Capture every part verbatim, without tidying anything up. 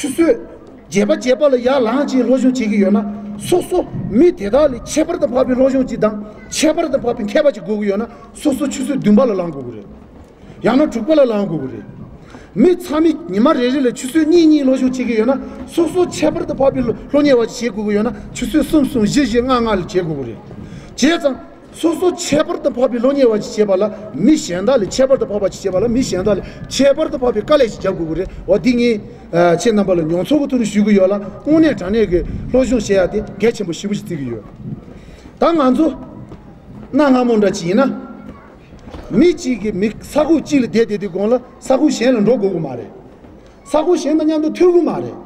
ཆུ་ཚོད་བརྒྱད་པ་བརྒྱད་པ་ལ་ཡར་ལངས་བྱས་སློབ་སྦྱོང་བྱེད་ཀྱི་ཡོད་ན། སོ་སོ་མི་དེ་དག་ལས་ཁྱད་པར་དུ་འཕགས་པའི་སློབ་སྦྱོང་ཅིག་དང་ཁྱད་པར་དུ་འཕགས་པའི་མཁས་པ་ཅིག་དགོས་ཀྱི་ཡོད་ན། སོ་སོ་ཆུ་ཚོད་བདུན་པ་ལ་ལངས་དགོས་ཀྱི་རེད། ཡང་ན་དྲུག་པ་ལ་ལངས་དགོས་ཀྱི་རེད། མི་ཚང་མས་ཉི་མ་རེ་རེ་ལ་ཆུ་ཚོད་གཉིས་གཉིས་སློབ་སྦྱོང་བྱེད་ཀྱི་ཡོད་ན། སོ་སོ་ཁྱད་པར་དུ་འཕགས་པའི་སློབ་གཉེར་བ་ཅིག་བྱེད་དགོས་ཀྱི་ཡོད་ན། ཆུ་ཚོད་གསུམ་གསུམ་བཞི་བཞི་ལྔ་ལྔ་ལ་བྱེད་དགོས་ཀྱི་རེད། བྱས་ཙང་། སོ་སོ་ཁྱད་པར་དུ་འཕགས་པའི་སློབ་གཉེར་བ་ཅིག་བྱེད་པ་ལ་མི་གཞན་དག་ལས་ཁྱད་པར་དུ་འཕགས་པ་ཅིག་བྱེད་པ་ལ་མི་གཞན་དག་ལས་ཁྱད་པར་དུ་འཕགས་པའི་དཀའ་ལས་ཤིག་རྒྱག་དགོས་ཀྱི་རེད། འོ་འདི་ངས་ཨ་ཁྱེད་རྣམ་པ་ལ་མྱོང་ཚོར་གྱི་ཐོག་ནས་ཞུ་གི་ཡོད་ལ། དངོས་གནས་དྲང་གནས་ཀྱི་སློབ་སྦྱོང་བྱེད་ཡ་དེ་གལ་ཆེན་པོ་ཞེ་པོ་ཞིག་བརྩི་གི་ཡོད། ད་ང་ཚོ་གནའ་སྔ་མོ་འདྲ་ཅིག་ཡིན་ན། མི་གཅིག་གིས་མི་ས་ཁུག་གཅིག་ལ་བསྡད་བསྡད་དུས་གོང་ལ་ས་ཁུག་གཞན་ལ་འགྲོ་དགོས་ཀྱི་མ་རེད། ས་ཁུག་གཞན་དང་མཉམ་དུ་ཐུག་གི་མ་རེད།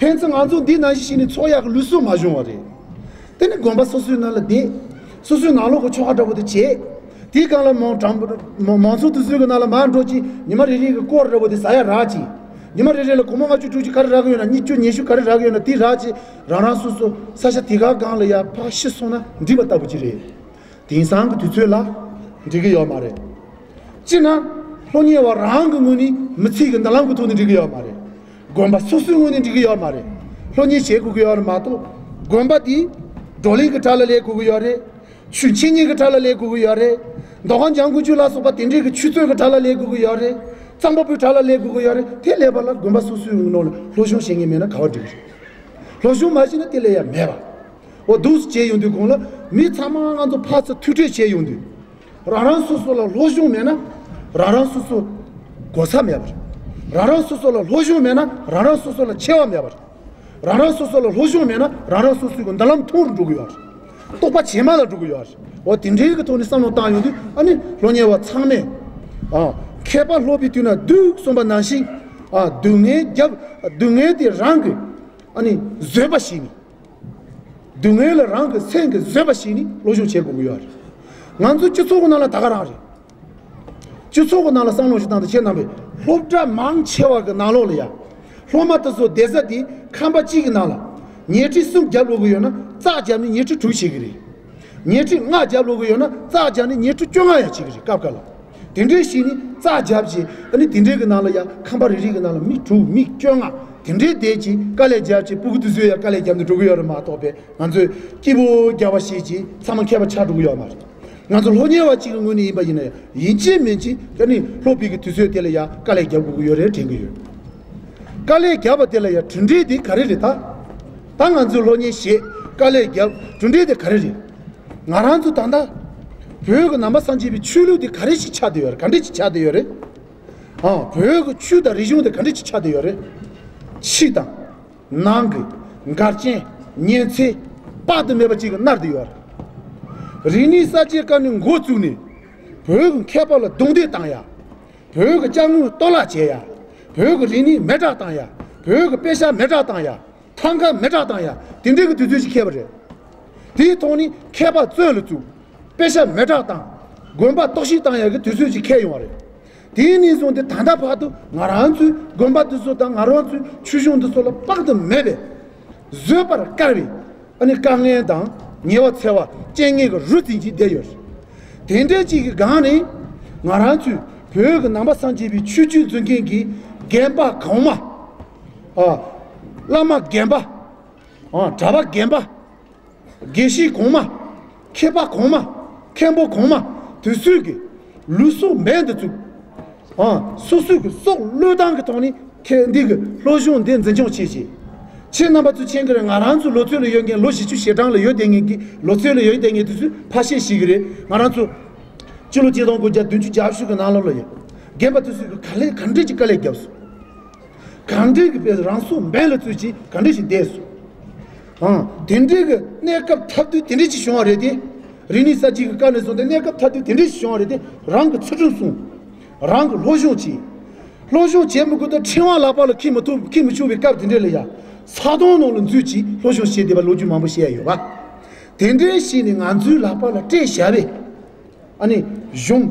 ཕན་ཚུན་ང་ཚོ་འདི་ནང་བཞིན་བྱས་ནས་འཚོ་ཡག་གི་ལུགས་སྲོལ་མ་བྱུང་བ་རེད། དེ་ནི་དགོན་པ་སོ་སོའི་ནང་ལ་བསྡད། སོ་སོའི་ནང་ལོགས་ཀྱི་ཆོ་ག་འདྲ་པོ་དེ་བྱེད། དེའི་སྒང་ལ་མང་གྲངས་མང་མང་ཚོགས་དེ་ཚོའི་གི་ནང་ལ་མར་འགྲོ་ཅིག་ཉི་མ་རེ་རེ་གི་སྐོར་འདྲ་པོ་དེ་ཟ་ཡ་རག་ཅིག་ཉི་མ་རེ་རེ་ལ་སྒོར་མོ་ལྔ་བཅུ་དྲུག་ཅུ་ག་རེ་རག་གི་ཡོད་ན། ཉི་ཤུ་ཉི་ཤུ་ག་རེ་རག་གི་ཡོད་ན། དེ་རག་ཅིག་རང་རང་སོ་སོ་ས་ཆ་དེ་ག་སྒང་ལ་ཡར་ཕར་ཤི་སོང་ན་འགྲིག་པ་ལྟ་བུ་ཅིག་རེད། དེང་སང་གི་དུས་ཚོད་ལ་འགྲིག་གི་ཡོད་མ་རེད། སྤྱིར་ན་སློབ་གཉེར་བ་རང་གི་ངོས་ནས་མི་ཚེ་གི་མདུན་ལམ་གྱི་ཐོག་ནས་འགྲིག་གི་ཡོད་མ་རེད། དགོན་པ་སོ་སོའི་ངོས་ནས་འགྲིག་གི་ཡོད་མ་རེད། སློབ་གཉེར་བྱེད་དགོས་ཀྱི་ཡོད་རེད་མ་གཏོགས། དགོན་པ་འདི་བགྲོ་གླེང་གི་གྲས་ལ་སླེབས་དགོས་ཀྱི་ཡོད་རེད། ཆོས་འཆད་ཉན་གྱི་གྲས་ལ་སླེབས་དགོས་ཀྱི་ཡོད་རེད། མདོ་ཁམས་འཇང་དགུན་ཆོས་ལ་སོགས་པ་དེ་འདྲའི་གི་ཆོས་རྩོད་ཀྱི་གྲས་ལ་སླེབས་དགོས་ཀྱི་ཡོད་རེད། རྩོམ་པ་པོའི་གྲས་ལ་སླེབས་དགོས་ཀྱི་ཡོད་རེད། དེ་སླེབས་པ་ལ་དགོན་པ་སོ་སོའི་ངོས་ནས་སློབ་སྦྱོང་བྱེད་མཁན་མེད་ན་ག་པར་འགྲིག་གི་རེད། སློབ་སྦྱོང་མ་བྱས་ན་དེ་ལས་ཡ་མེད་པ། འོ་འདུག་སེ་བྱས་ཡོང་དུས་གོང་ལ་མི་ཚང་མ་ང་ཚོ་ཕར་ཚུར་ཐུག་འཕྲད་བྱས་ཡོང་དུས། རང་རང་སོ་སོ་ལ་སློབ་སྦྱོང་མེད་ན་རང་རང་སོ་སོ་གོ་ས་མེད་པ་རེད། རང་རང་སོ་སོ་ལ་སློབ་སྦྱོང་མེད་ན་རང་རང་སོ་སོ་ལ་ཆེ་བ་མེད་པ་རེད། རང་རང་སོ་སོ་ལ་སློབ་སྦྱོང་མེད་ན་རང་རང་སོ་སོའི་གི་མདུན་ལམ་ཐུང་རུ་འགྲོ་གི་ཡོད་རེད། རྟོགས་པ་ཇེ་དམའ་ལ་འགྲོ་གི་ཡོད་རེད། འོ་དེ་འདྲའི་གི་ཐོག་ནས་བསམ་བློ་བཏང་ཡོང་དུས། ཨ་ནི་སློབ་གཉེར་བ་ཚང་མས། ཨ། མཁས་པ་སློབ་པའི་དུས་ན་སྡུག་གསུངས་པ་ནང་བཞིན། ཨ། སྡུག་བསྔལ་རྒྱབ། སྡུག་བསྔལ་དེ་རང་གི། ཨ་ནི་བཟོད་པ་བྱས་ནས། སྡུག་བསྔལ་ལ་རང་གི་སེམས་ཀྱིས་བཟོད་པ་བྱས་ནས་སློབ་སྦྱོང་བྱེད་དགོས་ཀྱི་ཡོད་རེད། ང་ཚོ་སྤྱི་ཚོགས་ཀྱི་ནང་ལ་ད་ག་རང་རེད། སྤྱི་ཚོགས་ཀྱི་ནང་ལ་བསམ་བློ་ཞིག་བཏང་དང་། ཁྱེད་རྣམ་པས་སློབ་གྲྭ་མང་ཆེ་བ་གི་ནང་ལོགས་ལ་ཡ། སློབ་མ་དེ་ཚོ་བསྡད་ས་དེ་ཁང་པ་གཅིག་གི་ནང་ལ། ཉལ་ཁྲི་གསུམ་རྒྱབ་ལོག་གི་ཡོད་ན་རྩིག་བརྒྱབ་ནས་ཉལ་ཁྲི་དྲུག་བྱེད་ཀྱི་རེད། ཉལ་ཁྲི་ལྔ་རྒྱབ་ལོག་གི་ཡོད་ན་རྩིག་བརྒྱབ་ནས་ཉལ་ཁྲི་བཅོ་ལྔ་ཡང་བྱེད་ཀྱི་རེད། སྐབས་འགའ་ལ། དེ་འདྲའི་ཞིག་ནི་རྩིག་བརྒྱབ་བྱས། ཨ་ནི་དེ་འདྲའི་གི་ནང་ལ་ཡ་ཁང་པ་རེ་རེ་གི་ནང་ལ་མི་དྲུག་མི་བཅོ་ལྔ་དེ་འདྲའི་བསྡད་ཀྱིས་དཀའ་ལས་བརྒྱབ་བྱས། སྤུ་གུ་དེ་ཚོས་ཡ་དཀའ་ལས་བརྒྱབ་ནས་འགྲོ་གི་ཡོད་རེད་མ་གཏོགས་པས། ང་ཚོས་སྐྱིད་པོ་རྒྱག་པ་བྱས་ཀྱིས་ཚང་མ་མཁས་པ་ཆགས་འགྲོ་གི་ཡོད་མ་རེད། ང་ཚོ་སློབ་གཉེར་བ་གཅིག་གི་ངོས་ནས་ཡིན་པ་ཡིན་ན་ཡང་། ཡིན་གཅིག་མིན་གཅིག་ཨ་ནི་སློབ་དཔོན་གྱི་དུས་ཚོད་དེ་ལ་ཡ་དཀའ་ལས་རྒྱབ་དགོས་ཀྱི་ཡོད་རེད་དྲན་གྱི་ཡོད། དཀའ་ལས་བརྒྱབ་པ་དེ་ལ་ཡ་གྲུབ་འབྲས་དེ་ག་རེ་རེད། ད་ད་ང་ཚོས་སློབ་གཉེར་བྱས། དཀའ་ལས་བརྒྱབ། གྲུབ་འབྲས་དེ་ག་རེ་རེད། ང་རང་ཚོ་ད་ལྟ་བོད་ཀྱི་ནང་པ་སངས་རྒྱས་པའི་ཆོས་ལུགས་དེ་ག་རེ་ཞིག་ཆགས་བསྡད་ཡོད་རེད། ག་འདྲ་ཞིག་ཆགས་བསྡད་ཡོད་རེད། ཨང་། བོད་ཀྱི་ཆོས་དང་རིག་གཞུང་དེ་ག་འདྲ་ཞིག་ཆགས་བསྡད་ཡོད་རེད། ཕྱི་དང་ནང་གི་འགལ་རྐྱེན་ཉེན་ཚན་དཔག་ཏུ་མེད་པ་ཅིག་གིས་མནར་བསྡད་ཡོད་རེད། རིག་གནས་གསར་བརྗེའི་སྐབས་ནས་འགོ་བཙུགས་ནས་བོད་ཀྱི་མཁས་པ་ལ་རྡུང་རྡེག་བཏང་ཡ། བོད་ཀྱི་ཅ་དངོས་གཏོར་བརླག་བྱས་ཡ། བོད་ཀྱི་རིག་གནས་མེ་སྲེག་བཏང་ཡ། བོད་ཀྱི་དཔེ་ཆ་མེ་སྲེག་བཏང་ཡ། ཐང་ག་མེ་སྲེག་བཏང་ཡ། དེ་འདྲའི་གི་དུས་ཚོད་ཅིག་འཁེལ་བ་རེད། དེའི་ཐོག་ནས་མཁས་པ་བཙོན་ལ་བཙུགས། དཔེ་ཆ་མེ་སྲེག་བཏང་། དགོན་པ་གཏོར་བཤིག་བཏང་ཡ་གི་དུས་ཚོད་ཅིག་འཁེལ་ཡོང་བ་རེད། དེའི་ནས་བཟུང་སྟེ་ད་ལྟ་བར་དུ་ང་རང་ཚོའི་དགོན་པ་འདི་ཚོ་དང་ང་རང་ཚོའི་ཆོས་གཞུང་འདི་ཚོ་ལ་དཔག་ཏུ་མེད་པའི་བཟོད་པར་དཀའ་བའི། ཨ་ནི་དཀའ་ངལ་དང་ཉེས་པ་འཚེ་བ་རྐྱེན་ངན་གྱི་རུ་འཛིན་གྱིས་བསྡད་ཡོད་རེད། དེ་འདྲའི་ཅིག་གི་སྒང་ནས་ང་རང་ཚོའི་བོད་ཀྱི་ནང་པ་སངས་རྒྱས་པའི་ཆོས་བརྒྱུད་འཛིན་མཁན་གྱི་རྒན་པ་གོང་མ། ཨ། བླ་མ་རྒན་པ། ཨ། གྲྭ་པ་རྒན་པ། དགེ་བཤེས་གོང་མ། མཁས་པ་གོང་མ། མཁན་པོ་གོང་མ། དེ་ཚོས་ཀྱི་ལུས་སྲོག་འབེན་དུ་བཙུགས། ཨ། སོ་སོའི་གི་སྲོག་བློས་བཏང་གི་ཐོག་ནས་ཁྱེད་འདི་གི་སློབ་སྦྱོང་འདི་འཛིན་སྐྱོང་བྱེད་ཅིག་ཁྱེད་རྣམ་པ་ཚོས་མཁྱེན་གྱི་རེད། ང་རང་ཚོ་ལོ་ཚོད་ལ་ཡོད་མཁན། ལོ་བཞི་བཅུ་ཞེ་གྲངས་ལ་ཡོད་བསྡད་མཁན་གྱི། ལོ་ཚོད་ལ་ཡོད་བསྡད་མཁན་དེ་ཚོས་ཕལ་ཆེར་ཤེས་ཀྱི་རེད། ང་རང་ཚོ་སྤྱི་ལོ་ཆིག་སྟོང་དགུ་བརྒྱ་བདུན་ཅུ་གྱ་བཞི་གི་ནང་ལོགས་ལ་ཡོད། རྒན་པ་དེ་ཚོས་གི་ག་ལེ་ག་འདྲས་ཀྱི་དཀའ་ལས་བརྒྱབ་སོང་། གང་འདྲས་ཀྱི་དཔེ་རང་སྲོག་འབེན་ལ་བཙུགས་ཀྱིས་གང་འདྲས་ཤིག་བསྡད་སོང་། ཨང་། དེ་འདྲས་ཀྱི་གནས་སྐབས་ཐབས་དུས་དེ་འདྲས་ཤིག་བྱུང་བ་རེད་དེ། རིག་གནས་གསར་བརྗེ་གི་སྐབས་ནས་བཟུང་སྟེ་གནས་སྐབས་ཐབས་དུས་དེ་འདྲས་ཤིག་བྱུང་བ་རེད་དེ། རང་གི་ཚུལ་ཁྲིམས་སྲུང་། རང་གི་སློབ་སྦྱོང་བྱེད། སློབ་སྦྱོང་བྱེད་མི་དགོས་ད་ཕྲེང་བ་ལག་པ་ལ་འཁྱེར་མི་ཐུབ། འཁྱེར་མི་ཆོག་པའི་སྐབས་དེ་འདྲས་ལ་ཡ། ས་དོང་ནང་ལ་འཛུལ་གྱིས་སློབ་སྦྱོང་བྱེད་བསྡད་པ་ལོ་རྒྱུས་མང་པོ་བཤད་ཡ་ཡོད་པ། དེ་འདྲས་ཤིག་ནས་ང་ཚོའི་ལག་པ་ལ་སྤྲད་བཞག་པས། ཨ་ནི་གཞུང་།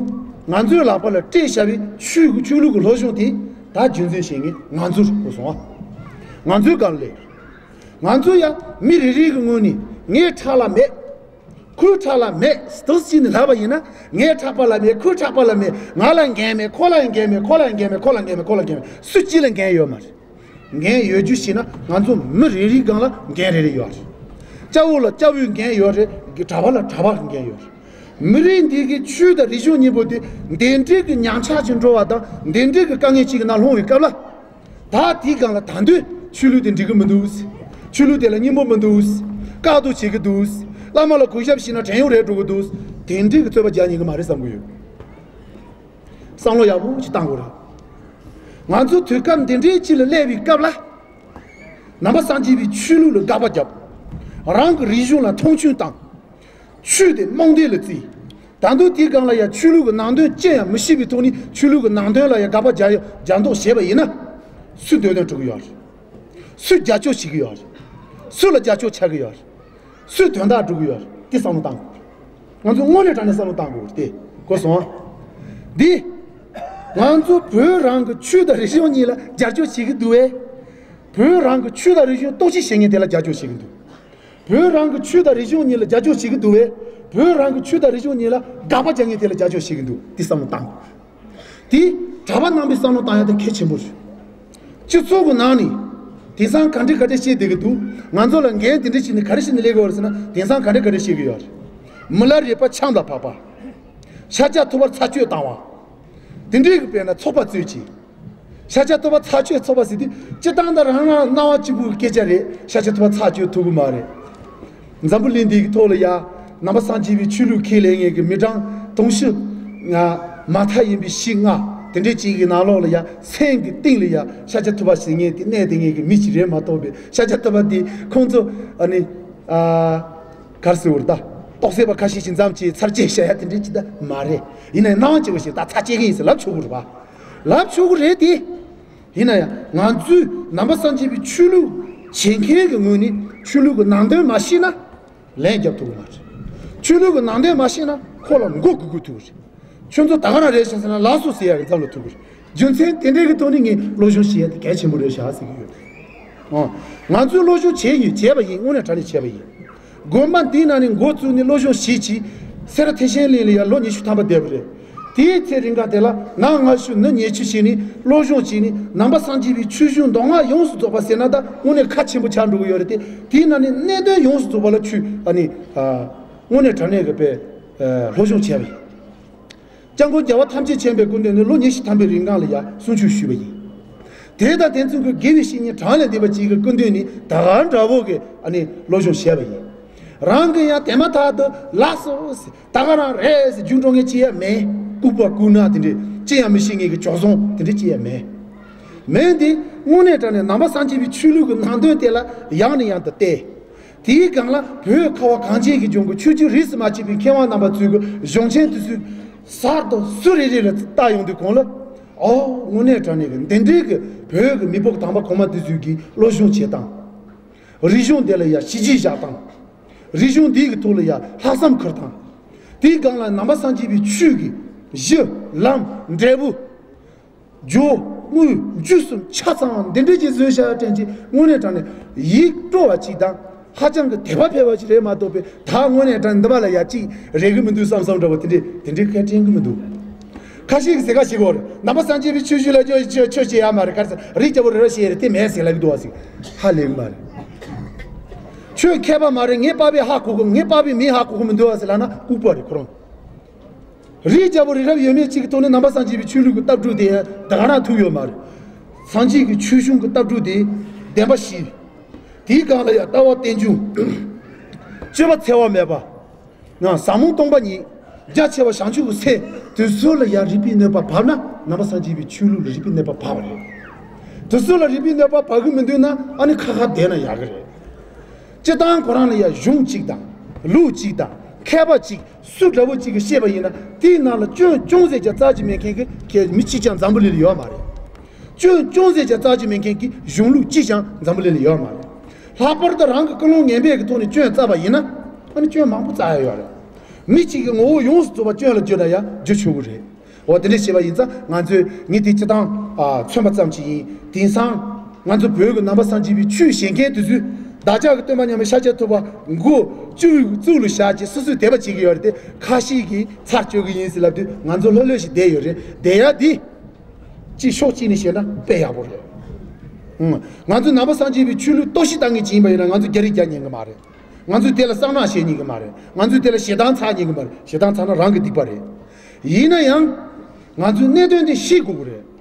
ང་ཚོའི་ལག་པ་ལ་སྤྲད་བཞག་པའི་ཆོས་ཀྱི་ཆོས་ལུགས་ཀྱི་སློབ་སྦྱོང་དེ་ད་རྒྱུན་འཛིན་བྱེད་མཁན་ང་ཚོ་རེད། གོ་སོང་ཨ། ང་ཚོའི་སྒང་ལས། ང་ཚོ་ཡང་མི་རེ་རེ་གི་ངོས་ནས་ངའི་ཕྲག་ལ་མེད། ཁོའི་ཕྲག་ལ་མེད་དུ་ཕྱིན་ནས་ལབ་པ་ཡིན་ན། ངའི་ཕྲག་པ་ལ་མེད། ཁོའི་ཕྲག་པ་ལ་མེད། ང་ལ་འགན་མེད། ཁོ་ལ་འགན་མེད། ཁོ་ལ་འགན་མེད། ཁོ་ལ་འགན་མེད། ཁོ་ལ་འགན་མེད། སུ་གཅིག་ལ་འགན་ཡོད་མ་རེད། འགན་ཡོད་རྒྱུ་ཞིག་ན་ང་ཚོ་མི་རེ་རེའི་སྒང་ལ་འགན་རེ་རེ་ཡོད་རེད། སྐྱ་བོ་ལ་སྐྱ་བོའི་འགན་ཡོད་རེད། གྲྭ་པ་ལ་གྲྭ་པའི་འགན་ཡོད་རེད། མི་རིགས་འདི་གི་ཆོས་དང་རིག་གཞུང་གཉིས་པོ་དེ་འདི་འདྲའི་གི་ཉམས་ཆག་ཅིག་འགྲོ་བ་དང་འདི་འདྲའི་གི་དཀའ་ངལ་ཅིག་གི་ནང་ལྷུང་བའི་སྐབས་ལ། ད་དེའི་སྒང་ལ་ད་དུང་ཆོས་ལུགས་དེ་འགྲིག་གི་མི་འདུག། ཆོས་ལུགས་དེ་ལ་སྙིང་པོ་མི་འདུག། བཀག་སྡོམ་བྱེད་ཀྱི་འདུག། བླ་མ་ལ་གུས་ཞབས་བྱས་ན་བྲན་གཡོག་རེད་འགྲོ་གི་འདུག། དེ་འདྲའི་གི་རྩོད་པ་རྒྱག་ཉན་གི་མ་རེད་བསམ་གི་ཡོད། བསམ་བློ་ཡག་པོ་ཞིག་བཏང་དགོས་རེད། ང་ཚོ་དུས་སྐབས་འདི་འདྲའི་ཅིག་ལ་སླེབས་པའི་སྐབས་ལ། ནང་པ་སངས་རྒྱས་པའི་ཆོས་ལུགས་ལ་དགག་པ་བརྒྱབ། རང་གི་རིག་གཞུང་ལ་མཐོང་ཆུང་བཏང་། ཆོས་དེ་རྨོངས་དད་ལ་བརྩིས། ད་དུང་དེའི་སྒང་ལ་ཡང་ཆོས་ལུགས་ཀྱི་ནང་དོན་ཅི་ཡང་མི་ཤེས་པའི་ཐོག་ནས་ཆོས་ལུགས་ཀྱི་ནང་དོན་ལ་ཡང་དགག་པ་རྒྱག་རྒྱག་མདོག་བྱས་པ་ཡིན་ན། སུས་འདོད་དོན་སྒྲུབ་ཀྱི་ཡོད་རེད། སུས་རྒྱབ་སྐྱོར་བྱེད་ཀྱི་ཡོད་རེད། སུ་ལ་རྒྱབ་སྐྱོར་ཆགས་ཀྱི་ཡོད་རེད། སུས་དོན་དག་སྒྲུབ་ཀྱི་ཡོད་རེད། དེ་བསམ་བློ་བཏང་དགོས་རེད། ང་ཚོ་དངོས་གནས་དྲང་གནས་བསམ་བློ་བཏང་དགོས་རེད་དེ། གོ་སོང་ཨ། འདི། ང་ཚོ་བོད་རང་གི་ཆོས་དང་རིག་གཞུང་གཉིས་ལ་རྒྱབ་སྐྱོར་བྱེད་ཀྱི་འདུག་བས། བོད་རང་གི་ཆོས་དང་རིག་གཞུང་གཏོར་བཤིག་བྱེད་མཁན་དེ་ལ་རྒྱབ་སྐྱོར་བྱེད་ཀྱི་འདུག། བོད་རང་གི་ཆོས་དང་རིག་གཞུང་གཉིས་ལ་རྒྱབ་སྐྱོར་བྱེད་ཀྱི་འདུག་བས། བོད་རང་གི་ཆོས་དང་རིག་གཞུང་གཉིས་ལ་དགག་པ་རྒྱག་མཁན་དེ་ལ་རྒྱབ་སྐྱོར་བྱེད་ཀྱི་འདུག། འདི་བསམ་བློ་བཏང་དགོས། དེ་གྲྭ་པ་རྣམ་པས་བསམ་བློ་བཏང་ཡ་དེ་གལ་ཆེན་པོ་རེད། སྤྱི་ཚོགས་ཀྱི་ནང་ནས་དེང་སང་ག་འདྲ་ག་འདྲ་བཤད་བསྡད་ཀྱི་འདུག། ང་ཚོ་ལ་འགན་དེ་འདྲ་བྱས་ནས་ག་རེ་བྱས་ནས་སླེབས་ཀྱི་ཡོད་རེད་ཟེར་ན། དེང་སང་ག་འདྲ་ག་འདྲ་བཤད་ཀྱི་ཡོད་རེད། མི་ལ་རས་པ་ཆམ་ལ་ཕབ་པ། ཤཱཀྱ་ཐུབ་པར་ཚར་གཅོད་བཏང་བ། དེ་འདྲའི་གི་དཔེར་ན་ཚོགས་པ་རྩོད་ཅིང་། ཤཱཀྱ་ཐུབ་པ་ཚར་གཅོད་ཚོགས་པ་ཟེར་དུས་སྤྱིར་བཏང་ད་རང་རང་སྣང་བ་གཅིག་པུའི་སྐད་ཆ་རེད། ཤཱཀྱ་ཐུབ་པ་ཚར་གཅོད་ཐུབ་ཀྱི་མ་རེད། འཛམ་བུ་གླིང་འདིའི་ཐོག་ལ་ཡ། ནང་པ་སངས་རྒྱས་པའི་ཆོས་ལུགས་ཁས་ལེན་མཁན་གྱི་མི་གྲངས་དུང་ཕྱུར་མ་མཐའ་ཡིན་པའི་བཞི་ལྔ་དེ་འདྲའི་ཅིག་གི་ནང་ལོགས་ལ་ཡ། སེམས་ཀྱི་གཏིང་ལ་ཡ་ཤཱཀྱ་ཐུབ་པ་ཟེར་མཁན་དེ་གནས་བསྡད་མཁན་གྱི་མི་ཞིག་རེད་མ་གཏོགས་པའི། ཤཱཀྱ་ཐུབ་པ་དེ་ཁོང་ཚོ་ཨ་ནི་ཨ་ག་རེ་ཟེར་དགོས་རེད་ད། རྟོགས་སད་པ་ཁ་ཤས་ཤིག་མཚམས་ཀྱི་ཚར་གཅོད་བྱ་ཡ་དེ་འདྲའི་ཅིག་ད་མ་རེད། ཡིན་ནའི་སྣང་བ་སྐྱེ་བ་ཞིག་ད་ཚར་གཅོད་མཁན་ཡིན་ཟེར་ལབ་ཆོག་གི་རེད་པ། ལབ་ཆོག་གི་རེད་དེ། ཡིན་ན་ཡང་ང་ཚོས་ནང་པ་སངས་རྒྱས་པའི་ཆོས་ལུགས་བྱེད་མཁན་གྱི་ངོས་ནས་ཆོས་ལུགས་ཀྱི་ནང་དོན་མ་ཤེས་ན་ལན་རྒྱབ་ཐུབ་ཀྱི་མ་རེད། ཆོས་ལུགས་ཀྱི་ནང་དོན་མ་ཤེས་ན་ཁོ་ལ་མགོ་སྒུར་དགོས་ཐུག་རེད། ཁྱོད་ཚོ་ད་ག་རང་རེད་ཤག་ཟེར་ན་ལགས་སོ་ཟེར་ཡག་གི་མཚམས་ལ་ཐུག་གི་རེད། རྒྱུ་མཚན་དེ་འདྲའི་གི་ཐོག་ནས་ངས་སློབ་སྦྱོང་བྱེད་ཡ་དེ་གལ་ཆེན་པོ་རེད་ཤག་ཟེར་གི་ཡོད། ཨོ། ང་ཚོས་སློབ་སྦྱོང་བྱས་ཡོད། བྱས་པ་ཡིན། དངོས་གནས་དྲང་གནས་བྱས་པ་ཡིན། དགོན་པ་འདིའི་ནང་ནས་འགོ་བཙུགས་ནས་སློབ་སྦྱོང་བྱས་རྗེས། སེ་ར་ཐེག་ཆེན་གླིང་ལ་ཡང་ལོ་ཉི་ཤུ་ཐམ་པ་བསྡད་པ་རེད། དེའི་ཚེ་རིང་ག་དེ་ལ་ནངས་སྔ་ཞོགས་ཉིན་ཉི་ཤུ་བྱས་ནས་སློབ་སྦྱོང་བྱས་ནས་ནང་པ་སངས་རྒྱས་པའི་ཆོས་གཞུང་མདོ་སྔགས་ཡོངས་སུ་རྫོགས་པ་ཟེར་ན་ད་དངོས་གནས་ཁ་ཆེན་པོ་ཆགས་འགྲོ་གི་ཡོད་རེད་དེ། དེའི་ནང་ནས་གནད་དོན་ཡོངས་སུ་རྫོགས་པ་ལ་ཆོས་ཨ་ནི་ཨ་དངོས་གནས་དྲང་གནས་ཀྱི་དཔེ་ཨ་སློབ་སྦྱོང་བྱས་པ་ཡིན། སྐྱབས་མགོན་རྒྱལ་བ་ཐམས་ཅད་མཁྱེན་པའི་སྐུ་མདུན་ནས་ལོ་ཉི་ཤུ་ཐམ་པའི་རིང་གང་ལ་ཡང་གསུང་ཆོས་ཞུས་པ་ཡིན། དེ་དང་དེ་མཚུངས་ཀྱི་དགེ་བའི་བཤེས་གཉེན་གྲངས་ལས་འདས་པ་ཅིག་གི་སྐུ་མདུན་ནས་ད་ག་འདྲ་བོ་གི་ཨ་ནི་སློབ་སྦྱོང་བྱས་པ་ཡིན། རང་གི་ཡང་དེ་མ་ཐག་ཏུ་ལགས་སོ་ཟེར། ད་ག་རང་རེད་ཟེར་རྒྱུགས་འགྲོ་མཁན་ཅི་ཡང་མེད། ལྐུགས་པ་ལྐུགས་ནག་དེ་འདྲས་ཅི་ཡང་མི་ཤེས་མཁན་གྱི་བྱོལ་སོང་དེ་འདྲས་ཅི་ཡང་མེད། མེད་འདི་དངོས་གནས་དྲང་གནས་ནང་པ་སངས་རྒྱས་པའི་ཆོས་ལུགས་ཀྱི་ནང་དོན་དེ་ལ་ཡང་ནས་ཡང་དུ་བལྟས། དེའི་སྒང་ལ་བོད་ཁ་བ་གངས་ཅན་གྱི་ལྗོངས་ཀྱི་ཆོས་བརྒྱུད་རིས་སུ་མ་ཆད་པའི་མཁས་དབང་རྣམ་པ་ཚོས་ཀྱི་གཞུང་ཆེན་དེ་ཚོའི་གསར་དུ་སུ་རེ་རེ་ལ་བལྟ་ཡོང་དུས་གོང་ལ། ཨོ་དངོས་གནས་དྲང་གནས་ཀྱི་འདི་འདྲའི་གི་བོད་ཀྱི་མི་རབས་དང་པ་གོང་མ་དེ་ཚོས་ཀྱི་སློབ་སྦྱོང་བྱེད་སྟངས། རིག་གཞུང་དེ་ལ་ཡ་གཞི་གཅིག་བཞག་སྟངས། རིག་གཞུང་འདིའི་གི་ཐོག་ལ་ཡ་ལྷག་བསམ་ཁུར་སྟངས། དེའི་སྒང་ལ་ནང་པ་སངས་རྒྱས་པའི་ཆོས་ཀྱི་གཞི་ལམ་འབྲས་བུ། སྦྱོར་དངོས་རྒྱུད་གསུམ་ཆ་ཚང་བ་འདི་འདྲ་ཅིག་བཟོས་བཞག་དྲན་ཅིག་དངོས་གནས་དྲང་གནས་ཡིད་སྤྲོ་བ་ཅིག་དང་ཧ་ཅང་གི་དད་པ་འཕེལ་བ་ཅིག་རེད་མ་གཏོགས་པའི་ད་དངོས་གནས་དྲང་གནས་འདི་མ་ལ་ཡ་ཅིག་རེད་གི་མི་འདུག་བསམ་བསམ་འདྲ་བོ་དེ་འདྲས་དེ་འདྲས་གལ་དྲན་གི་མི་འདུག། ཁ་ཤས་ཀྱིས་ཟེར་ཁ་ཞིག་གོ་རེད། ནང་པ་སངས་རྒྱས་པའི་ཆོས་བརྒྱུད་ལ་ཆོས་ཆོས་ཆོས་བྱེད་ཡ་མ་རེད། ག་རེ་ཟེར་རིགས་རྒྱལ་པོ་རི་རབ་བཤད་རེད་དེ་མེད་ཟེར་ལབ་གི་འདུག་བ་ཟིག་ཧ་ལས་གི་མ་རེད། ཁྱོད་མཁས་པ་མ་རེད། ངའི་པ་ཕས་ཧ་གོ་གི། ངའི་པ་ཕས་མི་ཧ་གོ་གི་མི་འདུག་བ་ཟེར་ལབ་ན་ལྐུགས་པ་རེད་ཁོ་རང་། རིགས་རྒྱལ་པོ་རི་རབ་ཡོད་མེད་ཅིག་གི་ཐོག་ནས་ནང་པ་སངས་རྒྱས་པའི་ཆོས་ལུགས་ཀྱི་ལྟ་གྲུབ་དེ་ད་ག་རང་ཐུག་ཡོད་མ་རེད། སངས་རྒྱས་ཀྱི་ཆོས་གཞུང་གི་ལྟ་གྲུབ་དེ་བདེན་པ་བཞི། དེའི་སྒང་ལ་ཡང་ལྟ་བ་རྟེན་འབྱུང་། སྤྱོད་པ་འཚེ་བ་མེད་པ། ཡང་ཟབ་མོ་སྟོང་པ་ཉིད། རྒྱ་ཆེ་བ་བྱང་ཆུབ་ཀྱི་སེམས། དེ་ཚོ་ལ་ཡང་རིག་པའི་གནོད་པ་བབས་ན་ནང་པ་སངས་རྒྱས་པའི་ཆོས་ལུགས་ལ་རིག་པའི་གནོད་པ་བབས་པ་རེད། དེ་ཚོ་ལ་རིག་པའི་གནོད་པ་བབས་ཀྱི་མི་འདུག་ན་ཨ་ནི་ཁ་ཁ་བསྡད་ན་ཡག་གི་རེད། སྤྱིར་བཏང་ཁོ་རང་ལ་ཡང་གཞུང་གཅིག་དང་། ལུགས་གཅིག་དང་། མཁས་པ་གཅིག་སུ་འདྲ་བོ་གཅིག་གིས་བཤད་པ་ཡིན་ན་དེའི་ནང་ལ་སྐྱོན་ཅུང་ཟད་ཀྱང་རྩ་ཆེ་མེད་མཁན་གྱི་མི་གཅིག་ཀྱང་འཛམ་བུ་གླིང་ལ་ཡོད་མ་རེད། སྐྱོན་ཅུང་ཟད་ཀྱང་རྩ་ཆེ་མེད་མཁན་གྱི་གཞུང་ལུགས་གཅིག་ཀྱང་འཛམ་བུ་གླིང་ལ་ཡོད་མ་རེད། ལྷག་པར་དུ་རང་གི་ཀུན་སློང་ངན་པའི་གི་ཐོག་ནས་སྐྱོན་བཙལ་བ་ཡིན་ན་ཨ་ནི་སྐྱོན་མང་པོ་བཙལ་ཡ་ཡོད་རེད། མི་གཅིག་གི་ངོ་བོ་ཡོངས་སུ་རྫོགས་པ་སྐྱོན་ལ་བརྗོད་ན་ཡང་བརྗོད་ཆོག་གི་རེད། འོ་དེ་འདྲ་བྱས་པ་ཡིན་ཙང་ང་ཚོས་ངས་དེ་སྤྱིར་བཏང་ཨ་མཚོན་པ་ཙམ་ཞིག་ཡིན། དེང་སང་ང་ཚོ་བོད་ཀྱི་ནང་པ་སངས་རྒྱས་པའི་ཆོས་བྱེད་མཁན་དེ་ཚོས་བདག་ཅག་གི་སྟོན་པ་མཉམ་མེད་ཤཱཀྱ་ཐུབ་པ་མགོ་བཅུ་བའི་གཙུག་ལ་བཞག་ཅིག་སོ་སོས་དད་པ་བྱེད་ཀྱི་ཡོད་རེད་དེ། ཁ་ཤས་ཀྱིས་ཚར་གཅོད་ཀྱི་ཡིན་ཟེར་ལབ་དུས་ང་ཚོ་ལྷོད་ལྷོད་ཞིག་བསྡད་ཡོད་རེད། བསྡད་ཡ་འདི་ཅིག་ཕྱོགས་གཅིག་ནས་བཤད་ན་དཔེ་ཡག་པོ་རེད། ང་ཚོ་ནང་པ་སངས་རྒྱས་པའི་ཆོས་ལུགས་གཏོར་བཤིག་བཏང་མཁན་ཅིག་ཡིན་པ་ཡིན་ན། ང་ཚོ་རྒྱ་རིགས་རྒྱག་ཉན་གི་མ་རེད། ང་ཚོས་དེ་ལ་གསང་སྔགས་བྱེད་ཉན་གི་མ་རེད། ང་ཚོས་དེ་ལ་ཞེ་སྡང་ཚ་ཉན་གི་མ་རེད། ཞེ་སྡང་ཚ་ན་རང་གི་སྡིག་པ་རེད། ཡིན་ན་ཡང་ང་ཚོས་གནད་དོན་དེ་ཤེས་དགོས་ཀྱི་རེད།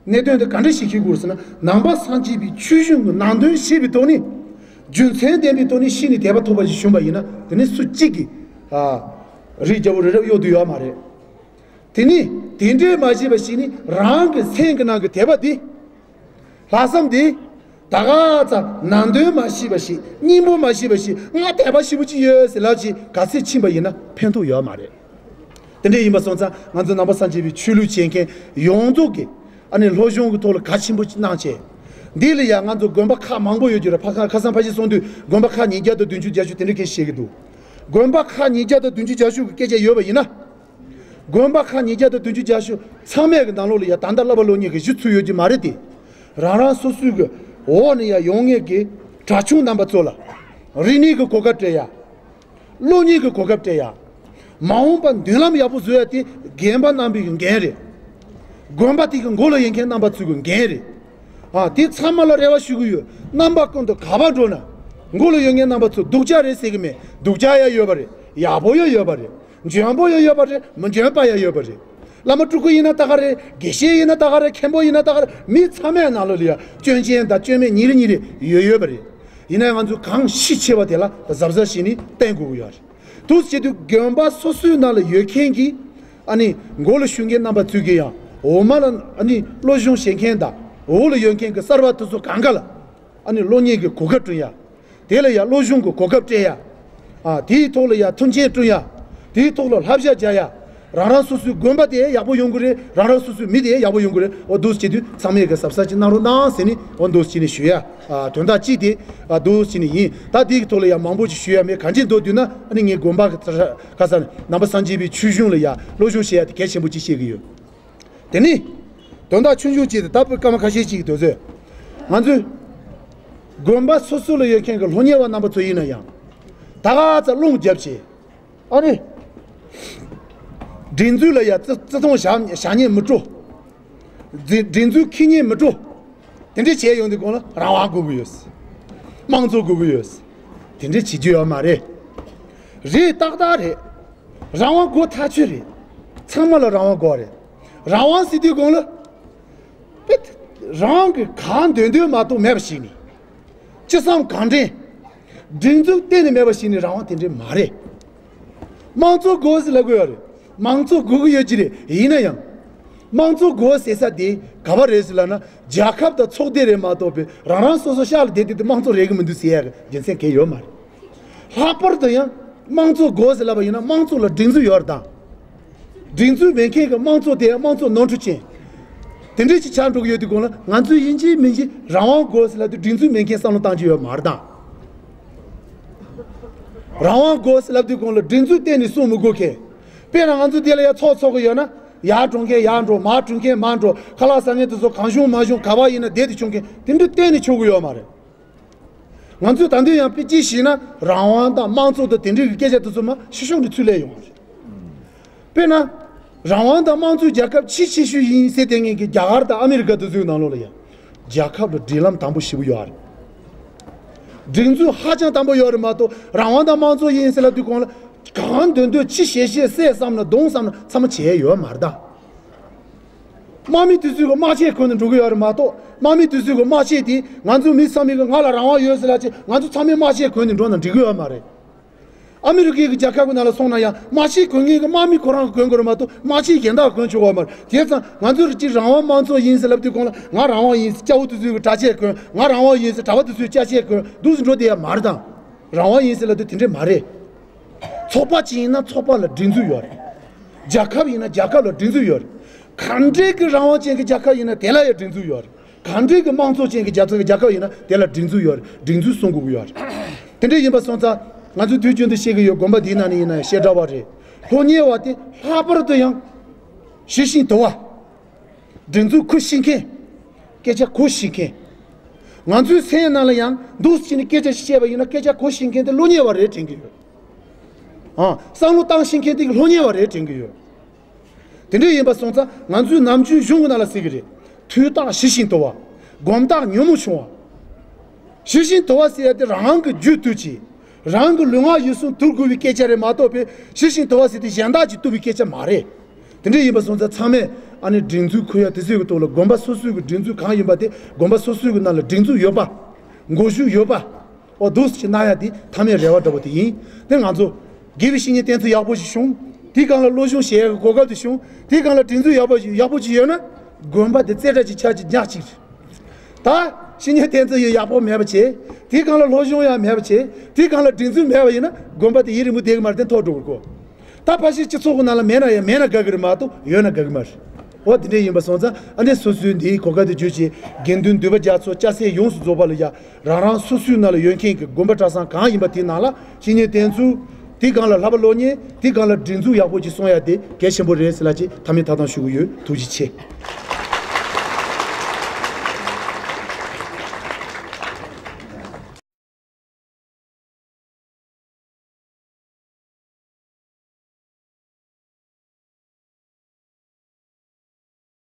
གནད་དོན་དེ་ག་འདྲ་ཞིག་ཤེས་དགོས་ཟེར་ན། ནང་པ་སངས་རྒྱས་པའི་ཆོས་གཞུང་གི་ནང་དོན་ཤེས་པའི་ཐོག་ནས། རྒྱུ་མཚན་ལྡན་པའི་ཐོག་ནས་ཤི་ནས་དད་པ་ཐོབ་པ་ཞིག་བྱུང་བ་ཡིན་ན། དེ་ནི་སུ་གཅིག་གིས་ཨ་རིགས་རྒྱལ་པོ་རི་རབ་གཡོག་ཐུབ་ཡོད་མ་རེད། དེ་ནི་དེ་འདྲའི་མ་བྱས་པ་ཞིག་ནི། རང་གི་སེམས་ཀྱི་ནང་གི་དད་པ་དེ། ལྷག་བསམ་དེ། ད་ག་ཚ་ནང་དོན་མ་ཤེས་པ་ཞིག་སྙིང་པོ་མ་ཤེས་པ་ཞིག་ང་དད་པ་ཞེ་པོ་ཅིག་ཡོད་ཟེར་ལབ་ཅིག་ག་ཚོད་ཕྱིན་པ་ཡིན་ན་ཕན་ཐོགས་ཡོད་མ་རེད། དེ་འདྲ་ཡིན་པ་སོང་ཙང་ང་ཚོ་ནང་པ་སངས་རྒྱས་པའི་ཆོས་ལུགས་བྱེད་མཁན་ཡོངས་རྫོགས་ཀྱིས་ཨ་ནི་སློབ་སྦྱོང་གི་ཐོག་ལ་གལ་ཆེན་པོ་གནང་བྱས། འདི་ལ་ཡང་ང་ཚོ་དགོན་པ་ཁག་མང་པོ་ཡོད་ཀྱི་རེད། ཕ་ཁ་ཁ་སང་ཕ་གཞིས་སོང་དུས་དགོན་པ་ཁག་ཉིས་བརྒྱ་དང་བདུན་ཅུ་བརྒྱད་ཅུ་དེ་འདྲ་སྐད་བཤད་ཀྱི་འདུག་དགོན་པ་ཁག་ཉིས་བརྒྱ་དང་བདུན་ཅུ་བརྒྱད་ཅུ་གི་སྐད་ཆ་ཡོད་པ་ཡིན་ན། དགོན་པ་ཁག་ཉིས་བརྒྱ་དང་བདུན་ཅུ་བརྒྱད་ཅུ་ཚང་མའི་གི་ནང་ལོགས་ལ་ཡ་ད་ལྟ་བསླབ་པ་སློབ་གཉེར་གྱི་གཞི་ཚུགས་ཡོད་ཀྱི་མ་རེད་དེ། རང་རང་སོ་སོའི་གི་འོག་ནས་ཡ་ཡོང་མཁན་གྱི་གྲྭ་ཆུང་རྣམ་པ་ཚོ་ལ་རིག་གནས་ཀྱི་གོ་སྐབས་སྤྲད་ཡ། སློབ་གཉེར་གྱི་གོ་སྐབས་སྤྲད་ཡ། མ་འོངས་པ་མདུན་ལམ་ཡག་པོ་བཟོ་ཡ་དེ་རྒན་པ་རྣམ་པའི་གི་འགན་རེད། དགོན་པ་དེ་གི་མགོ་ལ་ཡོད་མཁན་རྣམ་པ་ཚོའི་གི་འགན་རེད། ཨ་དེ་ཚང་མ་ལ་རེ་བ་ཞུ་གི་ཡོད། རྣམ་པ་ཀུན་ཏུ་ག་པར་འགྲོ་ན། མགོ་ལ་ཡོད་མཁན་རྣམ་པ་ཚོ་སྡུག་ཅག་རེད་ཟེར་གི་མེད། སྡུག་ཅག་ཡ་ཡོད་པ་རེད། ཡག་པོ་ཡ་ཡོད་པ་རེད། འཇོན་པོ་ཡ་ཡོད་པ་རེད། མི་འཇོན་པ་ཡ་ཡོད་པ་རེད། བླ་མ་སྤྲུལ་སྐུ་ཡིན་ན་ད་ག་རེད། དགེ་བཤེས་ཡིན་ན་ད་ག་རེད། མཁན་པོ་ཡིན་ན་ད་ག་རེད། མི་ཚང་མའི་ནང་ལོགས་ལ་ཡ་སྐྱོན་ཅན་དང་སྐྱོན་མེད་གཉིས་རེ་གཉིས་རེ་ཡོད་ཡོད་པ་རེད། ཡིན་ན་ཡང་ང་ཚོས་གང་ཤེས་ཆེ་བ་དེ་ལ་གཟབ་གཟབ་བྱས་ནས་བསྟེན་དགོས་ཀྱི་ཡོད་རེད། འདུག་སེ་བྱེད་དུས་དགོན་པ་སོ་སོའི་ནང་ལ་ཡོད་མཁན་གྱི་ཨ་ནི་མགོ་ལ་ཞུགས་མཁན་རྣམ་པ་ཚོས་ཀྱི་ཡང་འོག་མ་ལ་ཨ་ནི་སློབ་སྦྱོང་བྱེད་མཁན་དང་འོག་ལ་ཡོད་མཁན་གྱི་གསར་པ་དེ་ཚོ་གང་ག་ལ་ཨ་ནི་སློབ་གཉེར་གྱི་གོ་སྐབས་བསྐྲུན་ཡ། དེ་ལ་ཡང་སློབ་སྦྱོང་གི་གོ་སྐབས་སྤྲད་ཡ། ཨ་དེའི་ཐོག་ལ་ཡང་མཐུན་རྐྱེན་བསྐྲུན་ཡ། དེའི་ཐོག་ལ་བསླབ་བྱ་སྦྱར་ཡ། རང་རང་སོ་སོའི་དགོན་པ་དེ་ཡག་པོ་ཡོང་གི་རེད། རང་རང་སོ་སོའི་མི་དེ་ཡག་པོ་ཡོང་གི་རེད། འོ་འདུག་སེ་བྱེད་དུས་ཚང་མས་གི་གཟབ་གཟབ་ཅིག་གནང་རོགས་གནང་ཟེར་ནས་འོ་འདུག་སེ་བྱས་ནས་ཞུ་ཡ། ཨ་དོན་དག་གཅིག་དེ་ཨ་འདུག་སེ་བྱས་ནས་ཡིན། ད་དེའི་ཐོག་ལ་ཡང་མང་པོ་ཅིག་ཞུ་ཡ་མེད། གང་ཅི་འདུག་བསྡུས་ན་ཨ་ནི་ངས་དགོན་པ་གི་ཁ་སང་ནང་པ་སངས་རྒྱས་པའི་ཆོས་གཞུང་ལ་ཡ་སློབ་སྦྱོང་བྱེད་ཡ་དེ་གལ་ཆེན་པོ་ཅིག་བཤད་གི་ཡོད། དེ་ནི་དོན་དག་ཆུང་ཆུང་གཅིག་དེ་ད་བུ་སྐར་མ་ཁ་ཤས་ཅིག་གི་དུས་ཚོད། ང་ཚོས་དགོན་པ་སོ་སོ་ལ་ཡོད་མཁན་གྱི་སློབ་གཉེར་བ་རྣམ་པ་ཚོ་ཡིན་ན་ཡང་ད་ག་ཚ་རླུང་རྒྱབ་བྱས། ཨ་ནི། སྒྲིག་འཛུགས་ལ་ཡ་བརྩི་བརྩི་མཐོང་བྱ་བྱ་ཉེན་མི་སྤྲོ། སྒྲིག་སྒྲིག་འཛུགས་ཁྱི་ཉེན་མི་སྤྲོ། དེ་འདྲས་བྱས་ཡོང་དུས་གོང་ལ་རང་དབང་དགོས་ཀྱི་ཡོད། དམངས་གཙོ་དགོས་ཀྱི་ཡོད། དེ་འདྲས་བྱེད་རྒྱུ་ཡོད་མ་རེད། རེད། ཏག་ཏག་རེད། རང་དབང་དགོས་ཐག་ཆོད་རེད། ཚང་མ་ལ་རང་དབང་དགོས་རེད། རང་དབང་ཟེར་དུས་གོང་ལ། པེ། རང་གི་གང་འདོད་འདོད་མ་གཏོགས་མེད་པ་ཞིག་ནི། ཅི་བསམ་གང་དྲན། སྒྲིག་འཛུགས་གཏན་ནས་མེད་པ་ཞིག་ནི་རང་དབང་དེ་འདྲས་མ་རེད། དམངས་གཙོ་དགོས་ཟེར་ལབ་དགོས་ཡོད་རེད། དམངས་གཙོ་དགོས་ཀྱི་ཡོད་ཀྱི་རེད། ཡིན་ན་ཡང་། དམངས་གཙོ་དགོས་ཟེར་ས་དེ་ག་པར་རེད་ཟེར་ལབ་ན། རྒྱལ་ཁབ་དང་ཚོགས་སྡེ་རེད་མ་གཏོགས་པའི་རང་རང་སོ་སོ་ཤག་ལ་བསྡད་དེ་དེ་དམངས་གཙོ་རེད་གི་མི་འདུག་ཟེར་ཡ་གི་རྒྱུ་མཚན་གང་ཡང་ཡོད་མ་རེད། ལྷག་པར་དུ་ཡང་དམངས་གཙོ་དགོས་ཟེར་ལབ་པ་ཡིན་ན་དམངས་གཙོ་ལ་སྒྲིག་འཛུགས་ཡོད་རེད་དང་། སྒྲིག་འཛུགས་མེད་མཁན་གྱི་དམངས་གཙོ་དེ་དམངས་གཙོ་ནོར་འཁྲུལ་ཅན། དེ་འདྲས་ཅིག་ཆགས་འགྲོ་གི་ཡོད་དུས་གོང་ལ་ང་ཚོས་ཡིན་གཅིག་མིན་གཅིག་རང་དབང་དགོས་ཟེར་ལབ་དུས་སྒྲིག་འཛུགས་མེད་མཁན་བསམ་བློ་བཏང་རྒྱུ་ཡོད་མ་རེད་དང་། རང་དབང་དགོས་ཟེར་ལབ་དུས་གོང་ལ་སྒྲིག་འཛུགས་གཏན་ནས་སྲུང་མི་དགོས་མཁན། དཔེར་ན་ང་ཚོ་དེ་ལ་ཡ་ཚོགས་འཚོགས་གི་ཡོད་ན་ཡར་འགྲོ་མཁན་ཡར་འགྲོ། མར་འགྲོ་མཁན་མར་འགྲོ། ཁ་ལག་ཟ་མཁན་དེ་ཚོ་གང་བྱུང་མང་བྱུང་ག་པར་ཡིན་ན་བསྡད་དེ་བྱུང་མཁན་དེ་འདྲ་གཏན་ནས་ཆོག་གི་ཡོད་མ་རེད། ང་ཚོས་ད་དུང་ཡང་དཔེ་ཅིག་ཞུས་ན་རང་དབང་དང་དམངས་གཙོ་དང་དེ་འདྲའི་གི་སྐད་ཆ་དེ་ཚོ་མ་ཤི་ཤོང་གི་ཚུལ་ལས་ཡོང་བ་རེད། དཔེར་ན། རང་དབང་དང་དམངས་གཙོའི་རྒྱལ་ཁབ་ཆེས་ཆེ་ཤོས་ཡིན་ཟེར་བསྡད་མཁན་གྱི་རྒྱ་གར་དང་ཨ་མི་རི་ཀ་དེ་ཚོའི་ནང་ལོགས་ལ་ཡང་། རྒྱལ་ཁབ་ལ་སྒྲིག་ལམ་དམ་པོ་ཞེ་པོ་ཡོད་རེད། སྒྲིག་འཛུགས་ཧ་ཅང་དམ་པོ་ཡོད་རེད་མ་གཏོགས་རང་དབང་དང་དམངས་གཙོ་ཡིན་ཟེར་ལབ་དུས་གོང་ལ་གང་འདོད་འདོད་ཅི་བྱེད་བྱེད་བསད་བསམ་ན་རྡུང་བསམ་ན་ཚང་མ་བྱས་ཡོད་མ་རེད་ད། དམག་མི་དེ་ཚོས་གི་དམག་ཆས་གོན་ནས་འགྲོ་གི་ཡོད་རེད་མ་གཏོགས་དམག་མི་དེ་ཚོས་གི་དམག་ཆས་དེ་ང་ཚོ་མི་ཚང་མས་གི་ང་ལ་རང་དབང་ཡོད་ཟེར་ལབ་ཅིག་ང་ཚོ་ཚང་མས་དམག་ཆས་གོན་ནས་འགྲོ་ན་འགྲིག་གི་ཡོད་མ་རེད། ཨ་མི་རི་ཀའི་གི་རྒྱལ་ཁབ་ཀྱི་ནང་ལ་སོང་ན་ཡང་དམག་ཆས་གོན་མཁན་གི་དམག་མི་ཁོ་རང་གིས་གོན་དགོས་རེད་མ་གཏོགས་དམག་ཆས་གཞན་དག་གོན་ཆོག་གི་ཡོད་མ་རེད། དེ་ཙང་ང་ཚོས་རི་གཅིག་རང་དབང་དམངས་གཙོ་ཡིན་ཟེར་ལབ་དུས་གོང་ལ་ང་རང་དབང་ཡིན་ཟེར་སྐྱ་བོ་དེ་ཚོས་གི་གྲྭ་ཆས་གོན། ང་རང་དབང་ཡིན་ཟེར་གྲྭ་པ་དེ་ཚོས་སྐྱ་ཆས་གོན་འདུག་ཟེར་འགྲོ་བསྡད་ཡ་མ་རེད་དང་། རང་དབང་ཡིན་ཟེར་ལབ་དུས་དེ་འདྲས་མ་རེད། ཚོགས་པ་ཅིག་ཡིན་ན་ཚོགས་པ་ལ་སྒྲིག་འཛུགས་ཡོད་རེད། རྒྱལ་ཁབ་ཡིན་ན་རྒྱལ་ཁབ་ལ་སྒྲིག་འཛུགས་ཡོད་རེད། གང་འདྲས་ཀྱི་རང་དབང་ཅན་གྱི་རྒྱལ་ཁབ་ཡིན་ན་དེ་ལ་ཡང་སྒྲིག་འཛུགས་ཡོད་རེད། གང་འདྲས་ཀྱི་དམངས་གཙོ་ཅན་གྱི་རྒྱལ་ཁབ་རྒྱལ་ཁབ་ཡིན་ན་དེ་ལ་སྒྲིག་འཛུགས་ཡོད་རེད། སྒྲིག་འཛུགས་སྲུང་དགོས་ཀྱི་ཡོད་རེད། དེ་འདྲས་ཡིན་པ་སོང་ཙང་ང་ཚོས་དུས་རྒྱུན་དུ་བཤད་ཀྱི་ཡོད། དགོན་པ་འདིའི་ནང་ནས་ཡིན་ན་ཡང་བཤད་གྲྭ་བ་རེད། སློབ་གཉེར་བ་དེ་ལྷག་པར་དུ་ཡང་ཤེས་བཞིན་དུ་བ། སྒྲིག་འཛུགས་གོ་ཤེས་མཁན། སྐད་ཆ་གོ་ཤེས་མཁན། ང་ཚོའི་སེམས་ནང་ལ་ཡང་འདུག་སེ་བྱས་ནས་སྐད་ཆ་ཞིག་བཤད་པ་ཡིན་ན་སྐད་ཆ་གོ་ཤེས་མཁན་དེ་སློབ་གཉེར་བ་རེད་དྲན་གྱི་ཡོད། ཨང་། བསམ་བློ་བཏང་ཤེས་མཁན་དེ་སློབ་གཉེར་བ་རེད་དྲན་གྱི་ཡོད། དེ་འདྲ་ཡིན་པ་སོང་ཙང་ང་ཚོའི་ནམ་རྒྱུན་གཞུང་གི་ནང་ལ་ཟེར་གྱི་རེད། དུས་རྟག་ཤེས་བཞིན་དུ་བ། དགོན་བདག་ཉོན་མོངས་ཆུང་བ། ཤེར་ཕྱིན་དུལ་བ་ཟེར་ཡ་དེ་རང་གི་རྒྱུད་དུལ་གྱིས། རང་གི་ལུས་ངག་ཡིད་གསུམ་དུལ་དགོས་པའི་སྐད་ཆ་རེད་མ་གཏོགས་པའི་ཤེར་ཕྱིན་དུལ་བ་ཟེར་དེ་གཞན་དག་གིས་བཏུལ་བའི་སྐད་ཆ་མ་རེད། དེ་འདྲ་ཡིན་པ་སོང་ཙང་ཚང་མས་ཨ་ནི་སྒྲིག་འཛུགས་ཁུར་ཡ་དེ་ཚོའི་གི་ཐོག་ལ་དགོན་པ་སོ་སོའི་གི་སྒྲིག་འཛུགས་གང་ཡིན་པ་དེ་དགོན་པ་སོ་སོའི་གི་ནང་ལ་སྒྲིག་འཛུགས་ཡོད་པ། འགོ་བཞུགས་ཡོད་པ། འོ་འདུག་སེ་གནང་ཡ་དེ་མཐའ་མའི་རེ་བ་འདྲ་པོ་དེ་ཡིན། དེ་ང་ཚོ་དགེ་བའི་བཤེས་གཉེན་བསྟེན་ཚུལ་ཡག་པོ་ཞིག་བྱུང་། དེའི་སྒང་ལ་སློབ་སྦྱོང་བྱེད་ཡ་གི་གོ་སྐབས་དེ་བྱུང་། དེའི་སྒང་ལ་སྒྲིག་འཛུགས་ཡག་པོ་ཞིག་ཡག་པོ་ཅིག་ཡོད་ན་དགོན་པ་དེ་རྩེ་གྲ་ཅིག་ཆགས་ཅིག་ཉག་ཅིག་རེད། ད་བཤེས་གཉེན་བསྟེན་ཚུལ་ཡང་ཡག་པོ་མེད་པ་བྱས། དེའི་སྒང་ལ་སློབ་སྦྱོང་ཡང་མེད་པ་བྱས། དེའི་སྒང་ལ་སྒྲིག་འཛུགས་མེད་པ་ཡིན་ན་དགོན་པ་དེ་ཡུན་རིང་པོ་བསྡད་གི་མ་རེད། དེ་འཐོར་འགྲོ་གི་རེད་གོ། ད་ཕལ་ཆེར་སྤྱི་ཚོགས་ཀྱི་ནང་ལ་མེད་ན་ཡང་མེད་ན་དགའ་གི་རེད་མ་གཏོགས་ཡོད་ན་དགའ་གི་མ་རེད། འོ་དེ་འདྲ་ཡིན་པ་སོང་ཙང་ཨ་ནི་སོ་སོའི་འདིའི་གོ་སྐབས་དེ་བརྒྱུད་བྱས་དགེ་འདུན་འདུས་པ་རྒྱ་མཚོ་སྐྱ་སེར་ཡོངས་སུ་རྫོགས་པ་ལ་ཡ་རང་རང་སོ་སོའི་ནང་ལ་ཡོད་མཁན་གྱི་དགོན་པ་གྲྭ་ཚང་གང་ཡིན་པ་དེའི་ནང་ལ་བཤེས་གཉེན་བསྟེན་ཚུལ། དེའི་སྒང་ལ་བསླབ་པ་སློབ་གཉེར། དེའི་སྒང་ལ་སྒྲིག་འཛུགས་ཡག་པོ་ཅིག་སྲུང་ཡ་དེ་གལ་ཆེན་པོ་རེད་ཟེར་ལབ་ཅིག་མཐའ་མའི་ཐོག་དང་ཞུ་གི་ཡོད། ཐུགས་རྗེ་ཆེ།